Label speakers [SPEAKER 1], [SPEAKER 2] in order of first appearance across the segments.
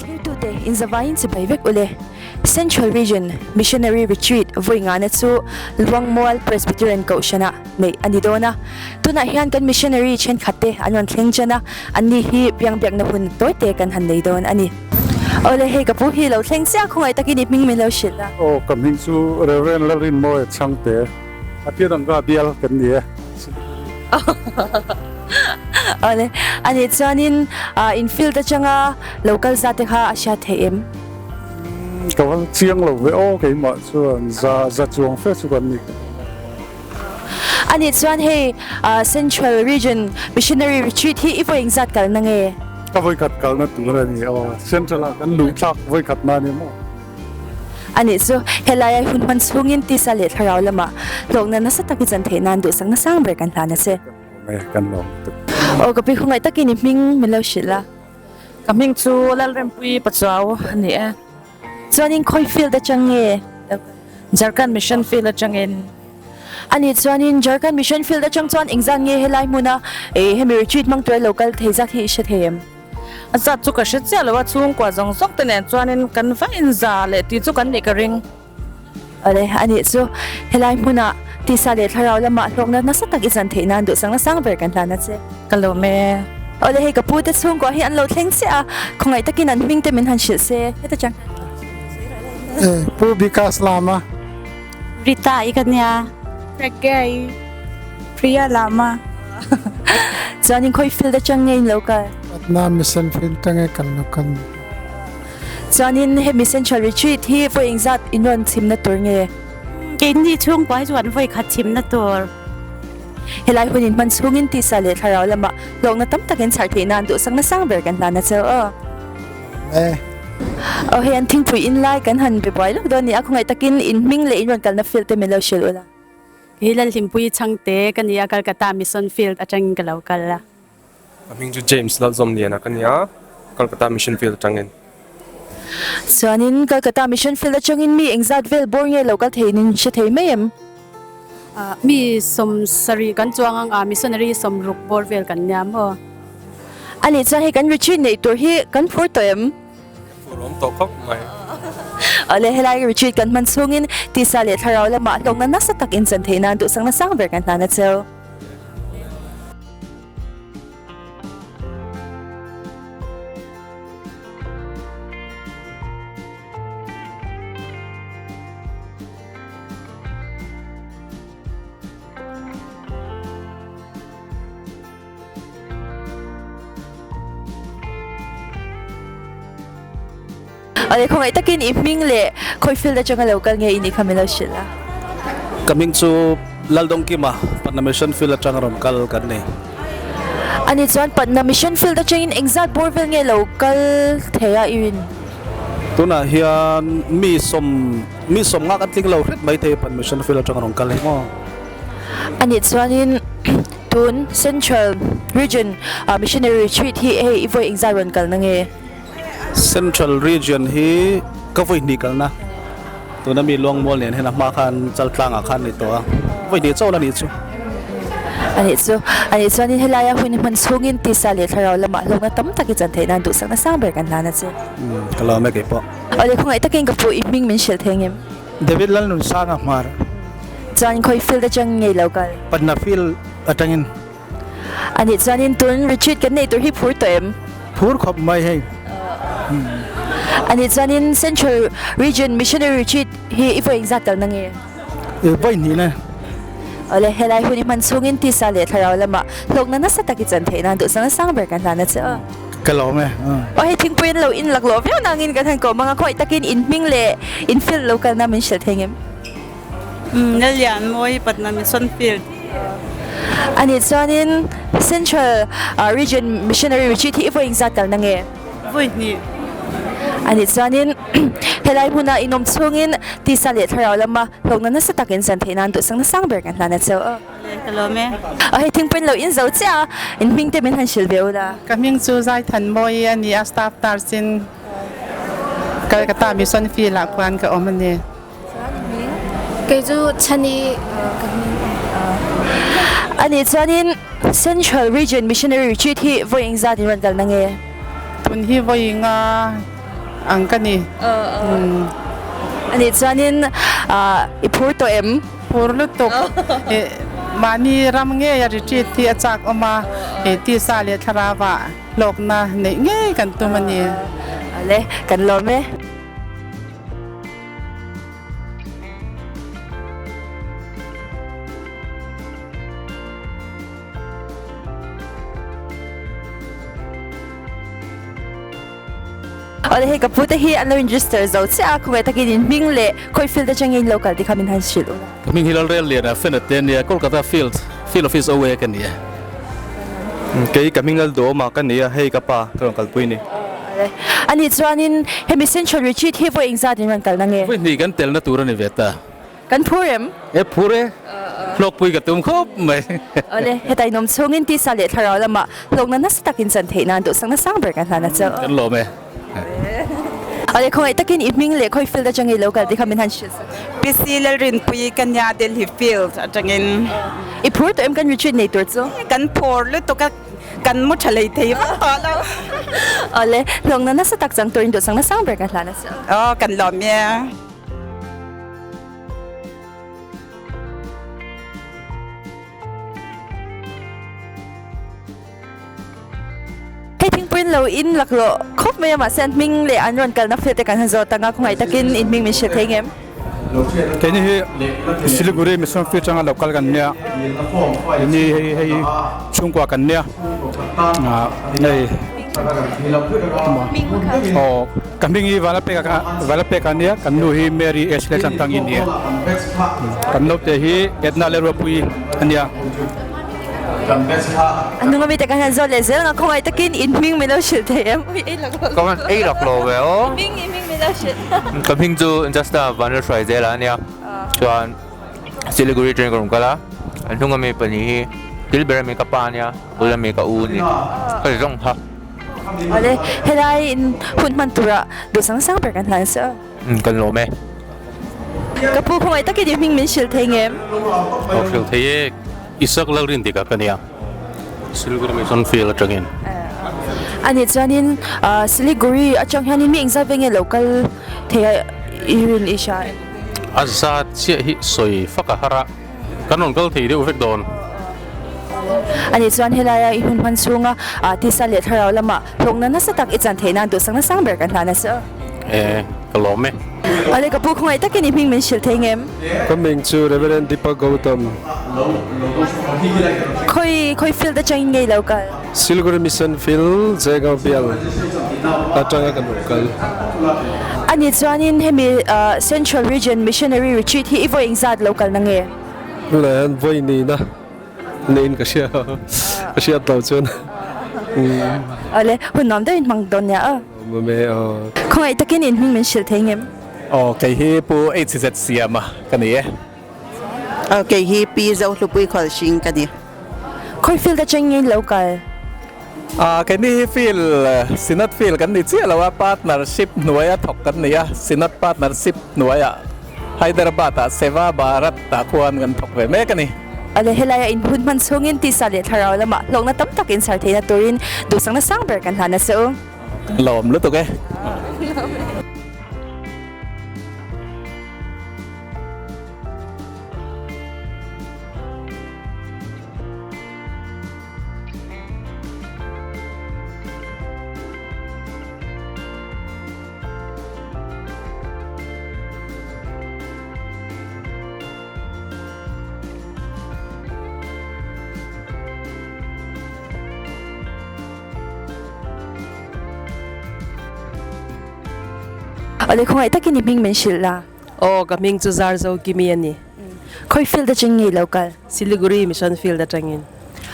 [SPEAKER 1] Thirtute inzavaiin chibai vek ule. Central Region Missionary Retreat vawi ngahna chu Luangmual Presbyterian Kohhranah neih a ni dawn a. Tunah hian kan missionary thenkhatte an rawn thleng ṭan a, anni hi biangbiakna hun tawite kan han nei dawn a ni. Awle, hei ka pu hi lo thleng chiah khawngaih takin i hming min lo hrilh a.
[SPEAKER 2] Aw, ka hming chu Rev. Lalrinmawia Chhangte, a pian ang ka bial kan ni e.
[SPEAKER 1] Awle, ani chuanin infield atanga lo kal zat te kha a hriat theih em?
[SPEAKER 2] Ka va chiang lo ve aw keimah chuan za za chuang fe chu kan ni.
[SPEAKER 1] Ani chuan hei Central Region Missionary Retreat hi i vawi engzat kalna nge?
[SPEAKER 2] Ka vawi khat kalna tur a ni aw. Central ah kan luh thlak vawi khat na ni maw?
[SPEAKER 1] Ani chu helaia hun hman chhungin tisa leh thlarau lamah hlawkna nasa tak i chan theih nan duhsakna sang ber kan hlan a che.
[SPEAKER 2] Kan lawm tuk.
[SPEAKER 1] Aw ka pi khawngaih takin i hming min lo hrilh a.
[SPEAKER 3] Ka hming chu Lalrempuii Pachuau a ni e.
[SPEAKER 1] Chuanin khawi field atang nge?
[SPEAKER 3] Jharkhand Mission Field atangin.
[SPEAKER 1] Ani chuanin Jharkhand Mission Field atang chuan engzat nge helai hmuna hemi retreat hmang tura lo kal thei zat hi i hre thei em?
[SPEAKER 3] A zat chu ka hre chiah lo a, chhungkua zawng zawng te nen chuanin kan va inza leh tih chu kan nih ka ring.
[SPEAKER 1] Awle, anih chu helai hmunah tisa leh thlarau lamah hlawkna nasa tak i chan theih nan duhsakna sang ber kan hlan a che.
[SPEAKER 3] Ka lawm e.
[SPEAKER 1] Awle, hei ka pu te chhungkua hi an lo thleng chiah a, khawngaih takin an hming te min han hrilh se, heta chang.
[SPEAKER 4] Pu Vikas Lama.
[SPEAKER 5] Rita i ka nia.
[SPEAKER 6] Pragya i. Priya Lama.
[SPEAKER 1] Chuanin khawi field atang nge in lo kal?
[SPEAKER 4] Patna Mission Field atang e kan lo kal.
[SPEAKER 1] Chuanin hemi Central Retreat hi vawi engzat in rawn chhimna tur nge?
[SPEAKER 5] Keini chhungkua hi chuan vawi khat chhimna tur.
[SPEAKER 1] Helai hun in hman chhungin tisa leh thlarau lamah hlawkna tam takin chhar theih nan duhsakna sang ber kan hlan a cheu aw.
[SPEAKER 4] E.
[SPEAKER 1] Aw hei an thingpui in lai kan han be buai lawk dawn ni a, khawngaih takin in hming leh in rawn kalna field te min lo hrilh ula.
[SPEAKER 5] Hi Lalhlimpuii Chhangte ka ni a, Calcutta Mission Field atangin ka lo kal a.
[SPEAKER 7] Ka hming chu James Lalzawmliana ka ni a, Kolkata Mission Field atangin.
[SPEAKER 1] Chuanin Kolkata Mission Field atangin mi engzat vel bawr nge lo kal thei in hre thei mai em?
[SPEAKER 5] Mi sawmsarih kan chuang ang a, missionary sawmruk bawr vel kan nia maw?
[SPEAKER 1] Anih chuan hei kan retreat neih tur hi kan phur tawh em?
[SPEAKER 7] Phur awm tawh khawp mai.
[SPEAKER 1] Awle helai retreat kan hman chhungin tisa leh thlarau lamah hlawkna nasa tak in chan theih nan duhsakna sang ber kan hlan a cheu. Awle khawngaih takin i hming leh khawi field atanga lo kal nge i nih kha min lo hrilh a.
[SPEAKER 8] Ka hming chu Laldawngkima, Patna Mission Field atanga rawn kal kan ni.
[SPEAKER 1] Ani chuan Patna Mission Field atangin engzat bawr vel nge lo kal thei a i rin?
[SPEAKER 8] Tunah hian mi sawm mi sawm nga kan tling lo hret mai thei Patna Mission Field atanga rawn kal hi maw.
[SPEAKER 1] Ani chuanin tun Central Region Missionary Retreat hi hei i vawi engzat rawn kalna nge?
[SPEAKER 8] Central Region hi ka vawi hnih kalna tuna mi Luangmual nen hian a hma khan Chaltlangah khan ni tawh a, vawi hnih chauh la nih chu.
[SPEAKER 1] A nih chu, a nih chuanin helaia hun hman chhungin tisa leh thlarau lamah hlawkna tam tak i chan theih nan duhsakna sang ber kan hlan a che.
[SPEAKER 8] Ka lawm e keipawh.
[SPEAKER 1] Awle khawngaih takin ka pu i hming min hrilh thei ngem?
[SPEAKER 4] David Lalnunsanga Hmar.
[SPEAKER 1] Chuan khawi field atang ngei lo kal?
[SPEAKER 4] Patna field atangin.
[SPEAKER 1] A nih chuanin tun retreat kan nei tur hi phur tawh em?
[SPEAKER 4] Phur khawp mai hei.
[SPEAKER 1] A nih chuanin Central Region Missionary Retreat hi i vawi engzat kalna nge?
[SPEAKER 4] I vawi hnih na.
[SPEAKER 1] Awle, helai hun i hman chhungin tisa leh thlarau lamah hlawkna nasa tak i chan theih nan duhsakna sang ber kan hlan a che aw.
[SPEAKER 4] Ka lawm e.
[SPEAKER 1] Aw hei thingpui an lo in laklawh viau nangin kan han kawm ang a, khawi takin in hming leh in field lo kalna min hrilh thei ngem?
[SPEAKER 9] Lalian Mawi Patna Mission Field.
[SPEAKER 1] Anih chuanin Central Region Missionary Retreat hi i vawi engzat kalna nge?
[SPEAKER 9] Vawi hnih.
[SPEAKER 1] Anih chuanin helai hmuna in awm chhungin tisa leh thlarau lama hlawkna nasa takin chan theih nan duhsakna sang ber kan hlan a cheu aw.
[SPEAKER 9] Ka lawm e.
[SPEAKER 1] Aw hei thingpui lo in zo chiah a, in hming te min han hrilh ve ula.
[SPEAKER 9] Ka hming chu Zaithan Mawi a ni a, staff nurse in Calcutta Mission Field ah khuan ka awm a ni.
[SPEAKER 6] Kei chu Chhani ka hming a ni.
[SPEAKER 1] A nih chuanin Central Region Missionary Retreat hi vawi engzat in rawn kalna nge?
[SPEAKER 9] Tun hi vawi nga ang ka ni.
[SPEAKER 1] Ani chuanin i phur tawh em?
[SPEAKER 9] Phur lutuk. Mahni ram ngei a retreat hi a chak awm a, tisa leh thlarau ah hlawkna neih ngei kan tum a ni.
[SPEAKER 1] Awle, kan lawm e. Awle hei ka pu te hi an lo in register zo chiah a, khawngaih takin in hming leh khawi field atang nge in lo kal tih kha min han hrilh ula.
[SPEAKER 8] Ka hming hi Lalrel Liana Fenet te ania, Kolkata field, field office OA ka ni e.
[SPEAKER 7] Kei ka hming Lalduhawma ka ni a, hei ka pa ka rawn kalpui ni.
[SPEAKER 1] Awle ani chuanin hemi Central Retreat hi vawi engzat in rawn kalna nge?
[SPEAKER 8] Vawi hnih kan telna tur a ni ve ta.
[SPEAKER 1] Kan phur em?
[SPEAKER 8] E phur e, hlawkpui ka tum khawp mai.
[SPEAKER 1] Awle, heta inawm chhungin tisa leh thlarau lamah hlawkna nasa takin chan theih nan duhsakna sang ber kan hlan a chauh.
[SPEAKER 8] Kan lawm e.
[SPEAKER 1] Awle, khawngaih takin i hming leh khawi field atang i lo kal tih kha min han hrilh sak.
[SPEAKER 10] PC Lalrinpuii ka nia Delhi field atangin.
[SPEAKER 1] I phur tawh em kan retreat nei tur chu?
[SPEAKER 10] Kan phur lutuk a, kan mu tha lei thei vak tawh lo.
[SPEAKER 1] Awle, hlawkna nasa tak chang turin duhsakna sang ber kan hlan a chauh.
[SPEAKER 10] Aw, kan lawm e.
[SPEAKER 1] Hei thingpuiin lo in laklawh khawp mai a mahse an hming leh an rawn kalna field te kan han zawt ang a khawngaih takin in hming min hrilh thei ngem?
[SPEAKER 11] Keini hi Siliguri Mission Field atanga lo kal kan nia keini hei hei chhungkua kan nia hei aw Ka hming hi Valapeka Valapeka a nia, kan nu hi Mary S Lechanthangi a nia. Kan naute hi Edna Lerwapuii a nia.
[SPEAKER 1] A hnung ami te kan han zawt leh zel ang a, khawngaih takin in hming min lo hrilh thei em? Ui ei lak lo.
[SPEAKER 12] Ka hman ei lak lo ve aw.
[SPEAKER 1] I hming i hming min lo hrilh.
[SPEAKER 12] Ka hming chu Justa Vanlalhruaizela a nia. Chuan Siliguri train ka rawn kal a, a hnung ami pahnih hi Tilber ami ka pa a nia, bul ami ka u a ni. Ka ti zawng kha.
[SPEAKER 1] Awle, helai in hun hman tura duh sang sang ber kan hlan sa.
[SPEAKER 12] Umm kan lawm e.
[SPEAKER 1] Ka pu khawngaih takin i hming min hrilh thei ngem?
[SPEAKER 8] Aw hrilh thei e, Isak Lalrindika ka nia, Siliguri Mission Field atangin.
[SPEAKER 1] Ani chuanin Siliguri atang hianin mi engzat ve nge lo kal thei a i rin i hria em?
[SPEAKER 8] A zat chiah hi sawi fak a har a. Kan rawn kal thei deuh vek dawn.
[SPEAKER 1] Ani chuan helaia i hun hman chhunga tisa leh thlarau lamah hlawkna nasa tak i chan theih nan duhsakna sang ber kan hlan a che.
[SPEAKER 8] E, ka lawm e.
[SPEAKER 1] Awle ka pu khawngaih takin i hming min hrilh thei ngem?
[SPEAKER 7] Ka hming chu Reverend Deepak Gautam.
[SPEAKER 1] Khawi khawi field atangin nge i lo kal?
[SPEAKER 7] Siliguri Mission Field, Jaigaon bial atanga kan rawn kal.
[SPEAKER 1] Ani chuanin hemi Central Region Missionary Retreat hi i vawi engzat lo kalna nge?
[SPEAKER 7] Tunah hian vawi nihna neiin ka hria a, ka hriat loh chuan.
[SPEAKER 1] Awle, hun nuam deuhin hmang dawn nia aw.
[SPEAKER 7] Awm e aw.
[SPEAKER 1] Khawngaih takin in hming min hrilh thei ngem?
[SPEAKER 8] Aw, kei hi Pu HZ Siama ka ni e.
[SPEAKER 13] Aw, kei hi Pi Zohlupui Khawlhring ka ni.
[SPEAKER 1] Khawi field atang nge in lo kal?
[SPEAKER 8] Ah, keini hi field, Synod field kan ni chiah lo a, partnership hnuaia thawk kan ni a, Synod partnership hnuaiah Hyderabad ah Seva Bharat ah khuan kan thawk ve mek a ni.
[SPEAKER 1] Ale helaia in hun hman chhungin tisa leh thlarau lamah hlawkna tam tak in chhar theihna turin duhsakna sang ber kan hlan a che u.
[SPEAKER 8] Kan lawm lutuk e.
[SPEAKER 1] Awle khawngaih takin i hming min hrilh la.
[SPEAKER 14] Aw, ka hming chu Zarzo Kimi a ni.
[SPEAKER 1] Khawi field atang nge i lo kal?
[SPEAKER 14] Siliguri Mission Field atangin.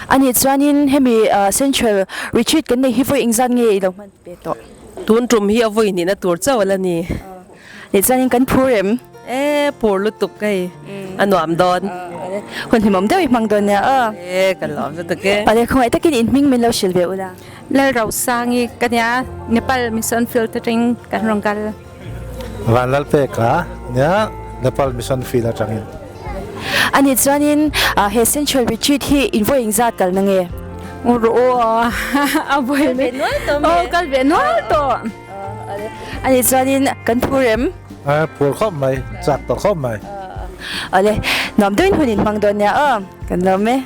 [SPEAKER 1] Anih chuanin hemi Central Retreat kan nei hi vawi engzat nge i lo hman ve tawh?
[SPEAKER 14] Tun tum hi a vawi hnihna tur chauh a la ni.
[SPEAKER 1] Nih chuanin kan phur em?
[SPEAKER 14] E, phur lutuk hei, a nuam dawn.
[SPEAKER 1] Hun hlimawm deuh i hmang dawn nia aw.
[SPEAKER 14] E, kan lawm lutuk e.
[SPEAKER 1] Pale khawngaih takin in hming min lo hrilh ve ula.
[SPEAKER 6] Lalrosangi ka nia, Nepal Mission Field atangin kan rawn kal.
[SPEAKER 4] Vanlalpeka nia Nepal Mission Field atangin.
[SPEAKER 1] Ani chuanin he Central Retreat hi in vawi engzat kalna nge?
[SPEAKER 6] Uru aw a vawi ve nual tawh. Aw kal ve nual tawh.
[SPEAKER 1] Ani chuanin kan phur em?
[SPEAKER 4] A phur khawp mai, chak tawh khawp mai.
[SPEAKER 1] Awle, nuam deuhin hun in hmang dawn nia aw, kan lawm e.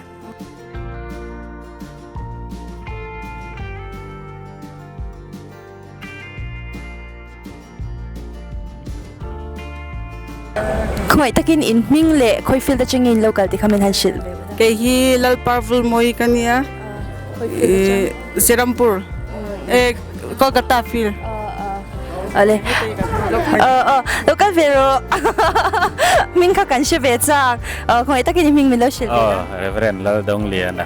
[SPEAKER 1] Khawngaih takin in hming leh khawi field atangin in lo kal tih kha min han hrilh ve ula.
[SPEAKER 9] Kei hi Lalparvulmawi ka nia, Serampur, Kolkata field.
[SPEAKER 1] Awle, lo kal ve rawh, hming kha kan hre ve chak, khawngaih takin i hming min lo hrilh ve la.
[SPEAKER 15] Reverend Laldongliana,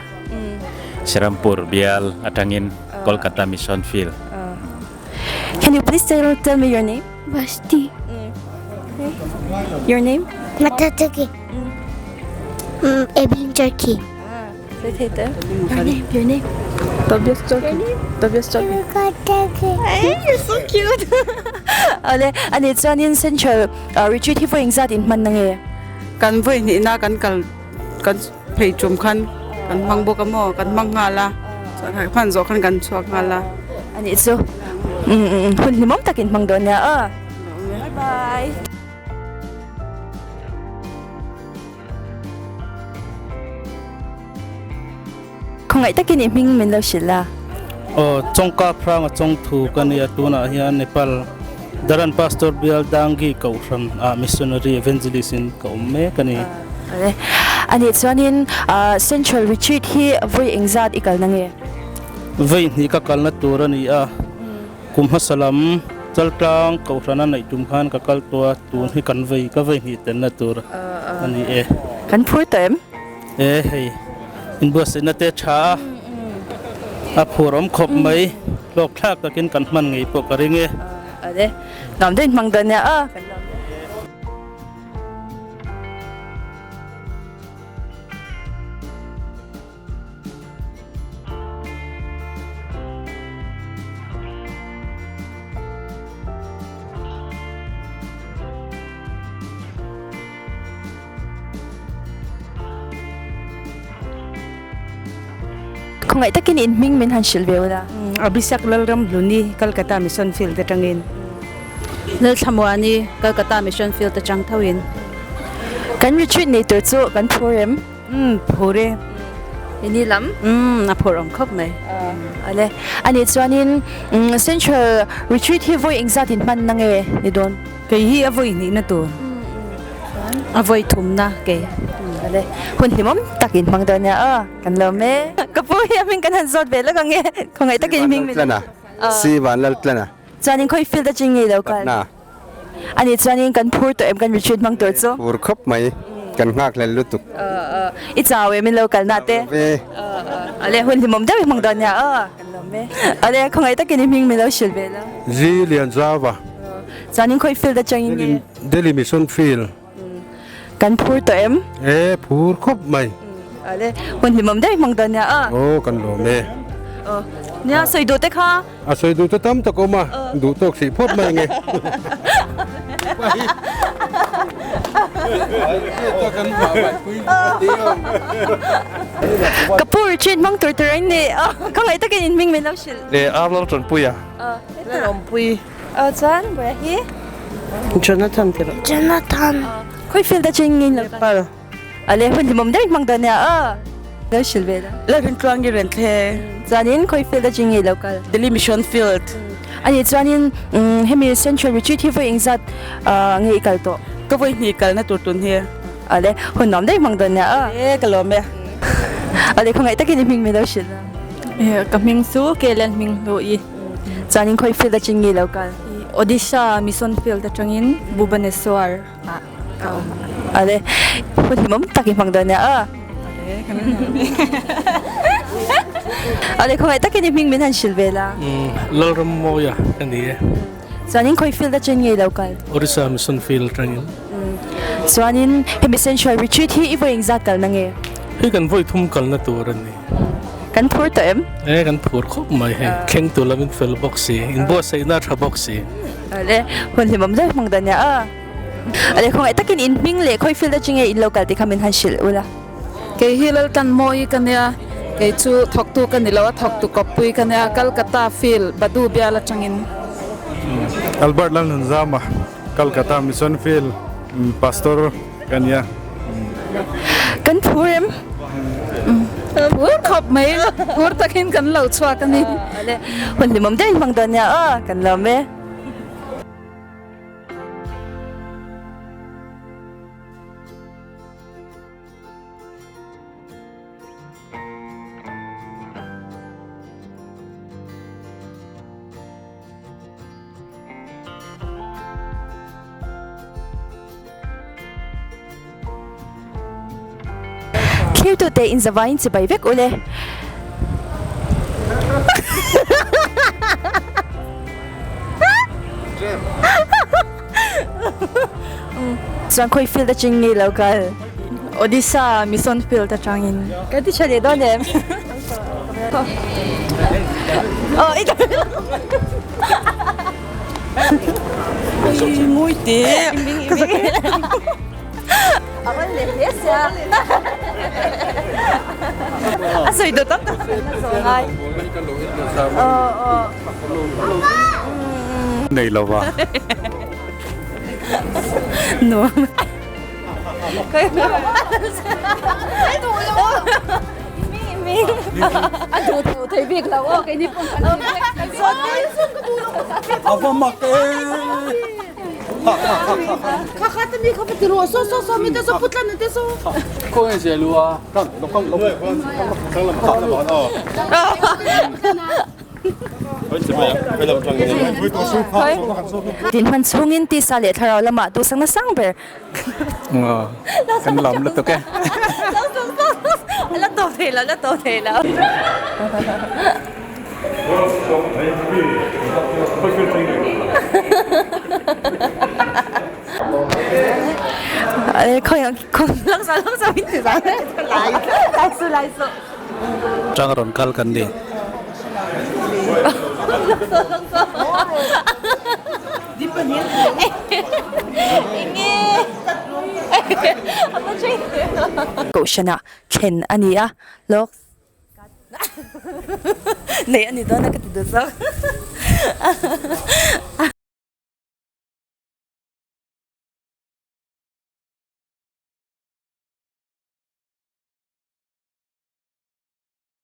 [SPEAKER 15] Serampur bial atangin Kolkata Mission Field.
[SPEAKER 1] Can you please tell, tell me your name?
[SPEAKER 16] Vashti.
[SPEAKER 1] Your name?
[SPEAKER 16] Matataki. Mm. Evelyn Turkey.
[SPEAKER 1] Your name? Your name?
[SPEAKER 3] Tobias Turkey. Tobias Turkey.
[SPEAKER 1] Hey, you're so cute. Ale, ani chuan in Central uh, retreat hi vawi engzat in hman na nge?
[SPEAKER 9] Kan vawi hnihna kan kal kan phei tum khan kan hmang bawk a maw kan hmang nghal a hman zawh khan kan chhuak nghal a.
[SPEAKER 1] Anih chu hun hlimawm takin hmang dawn nia aw. Bye bye. Khawngaih takin i hming min lo hrilh a.
[SPEAKER 17] Aw Chawngka Phranga Chawngthu ka nia tunah hian Nepal Daran Pastor Bial Dangi Kohhran ah Missionary Evangelist in ka awm mek a ni.
[SPEAKER 1] Anih chuanin Central Retreat hi vawi engzat i kalna nge?
[SPEAKER 17] Vawi hnih ka kalna tur a ni a, kum hmasa lam Chaltlang Kohhrana neih tum khan ka kal tawh a, tun hi kan vawi ka vawi hnih telna tur a ni e.
[SPEAKER 1] Kan phur tawh em?
[SPEAKER 17] E hei inbuatsaihna te tha a, a phur awm khawp mai, hlawk thlak takin kan hman ngei pawh ka ring e.
[SPEAKER 1] Awle, nuam deuhin hmang dawn nia aw. Kan lawm e. Khawngaih takin in hming min han hrilh ve ula.
[SPEAKER 18] Abhishek Lalramhluni, Calcutta Mission Field atangin.
[SPEAKER 6] Lalthlamuani, Calcutta Mission Field atang thoin.
[SPEAKER 1] Kan retreat nei tur chu kan phur em?
[SPEAKER 18] Umm phur e.
[SPEAKER 1] Ini lam?
[SPEAKER 18] Umm a phur awm khawp mai.
[SPEAKER 1] Ale anih chuanin Central Retreat hi vawi engzat in hman na nge ni dawn?
[SPEAKER 18] Kei hi a vawi hnihna tur. A vawi thumna kei.
[SPEAKER 1] Ale hun hlimawm tak in hmang dawn nia aw kan lawm e. Ka pu hi a hming kan han zawt ve lawk ang e khawngaih takin hming min.
[SPEAKER 19] Si Vanlaltlana.
[SPEAKER 1] Chuanin khawi field atang nge i lo kal?
[SPEAKER 19] Patna.
[SPEAKER 1] Ani chuanin kan phur tawh em kan retreat hmang tur chu?
[SPEAKER 19] Phur khawp mai, kan nghak hlel lutuk.
[SPEAKER 1] I chau em in lo kalna te?
[SPEAKER 19] Ve.
[SPEAKER 1] Ale hun hlimawm deuh i hmang dawn nia aw. Kan lawm e. Ale khawngaih takin i hming min lo hrilh ve la.
[SPEAKER 20] Zi Lianzauva.
[SPEAKER 1] Chuanin khawi field atangin nge?
[SPEAKER 20] Delhi Mission Field.
[SPEAKER 1] Kan phur tawh em?
[SPEAKER 20] E, phur khawp mai.
[SPEAKER 1] Ale, hun hlimawm deuh i hmang dawn nia aw.
[SPEAKER 20] Aw, kan lawm e.
[SPEAKER 1] Aw, nia sawi duh te kha.
[SPEAKER 20] A sawi duh te tam tak awm a, duh tawk hrih phawt mai ange.
[SPEAKER 1] Ka pu retreat hmang tur tur ang ni. Ka ngaih takin in hming min lo hrilh.
[SPEAKER 7] E, Arnold Tanpuia.
[SPEAKER 14] Lalawmpui.
[SPEAKER 1] Aw chuan Bawia hi.
[SPEAKER 14] Jonathan ti rawh.
[SPEAKER 16] Jonathan.
[SPEAKER 1] Khawi field atang in lo kal. Ale hun hlimawm deuh in hmang dawn nia aw. Lo hrilh ve la.
[SPEAKER 10] Lalrintluangi Renthle.
[SPEAKER 1] Chuanin khawi field atang nge lo kal.
[SPEAKER 10] Delhi Mission Field.
[SPEAKER 1] Ani chuanin hemi Central Retreat hi vawi engzat nge i kal tawh?
[SPEAKER 10] Ka vawi hnih kalna tur tun hi.
[SPEAKER 1] Ale hun nuam deuh in hmang dawn nia aw.
[SPEAKER 10] E ka lawm e.
[SPEAKER 1] Ale khawngaih takin i hming min lo hrilh la.
[SPEAKER 6] Ka hming chu Kelen hming hlu i.
[SPEAKER 1] Chuanin khawi field atang nge lo kal?
[SPEAKER 6] Odisha Mission Field atangin Bhubaneswar ah ka awm.
[SPEAKER 1] Ale, hun hlimawm tak i hmang dawn nia aw.
[SPEAKER 6] Ale, kan hmang e.
[SPEAKER 1] Ale, khawngaih takin i hming min han hrilh ve la.
[SPEAKER 21] Lalrammawia ka ni e.
[SPEAKER 1] Chuanin khawi field atang nge lo kal?
[SPEAKER 21] Odisha Mission Field atangin.
[SPEAKER 1] Chuanin hemi Central Retreat hi i vawi engzat kalna nge?
[SPEAKER 21] Hei kan vawi thum kalna tur a ni.
[SPEAKER 1] Kan phur tawh em?
[SPEAKER 21] E kan phur khawp mai hei, thleng tur lam in fel bawk si, in buatsaihna a tha bawk si.
[SPEAKER 1] Ale, hun hlimawm deuh hmang dawn nia aw. Ale, khawngaih takin in hming leh khawi field atang nge in lo kal tih kha min han hrilh ula.
[SPEAKER 22] Kei hi Laltanmawi ka nia, kei chu thawktu ka ni lo a, thawktu kawppui ka nia, Calcutta field, Badu bial atangin.
[SPEAKER 2] Albert Lalnunzama, Calcutta Mission Field Pastor ka nia.
[SPEAKER 1] Kan phur em?
[SPEAKER 22] Phur khawp mai, phur takin kan lo chhuak a ni.
[SPEAKER 1] Awle, hun hlimawm deuhin hmang dawn nia aw, kan lawm e. Thirtute in zavaiin chibai vek ule. Chuan khawi field atang nge lo kal?
[SPEAKER 6] Odisha Mission Field atangin.
[SPEAKER 1] Kan ti tha leh dawn em? Aw i
[SPEAKER 10] Ngui te.
[SPEAKER 1] A van leh hle sia. A sawi dawt tam tak kan la zawh ngai. Aw aw.
[SPEAKER 2] Nei lova.
[SPEAKER 6] Nuam.
[SPEAKER 22] A duh tho thei bik lo aw keini pawh kan
[SPEAKER 5] A va mak e.
[SPEAKER 14] Kha kha te mi kha va ti rawh saw saw saw mi te saw putlan te saw.
[SPEAKER 5] Khaw nge zia lu a kan lo kan lo kan lo kan
[SPEAKER 1] Tin hman chhungin tisa leh thlarau lamah duhsakna sang ber.
[SPEAKER 8] Kan lawm lutuk e.
[SPEAKER 1] La tawp thei lo, la tawp thei lo.
[SPEAKER 17] Tang rawn kal kan ni.
[SPEAKER 1] Kohhranah thlen a ni a, lawk Nei a ni dawn a ka ti duh zawk.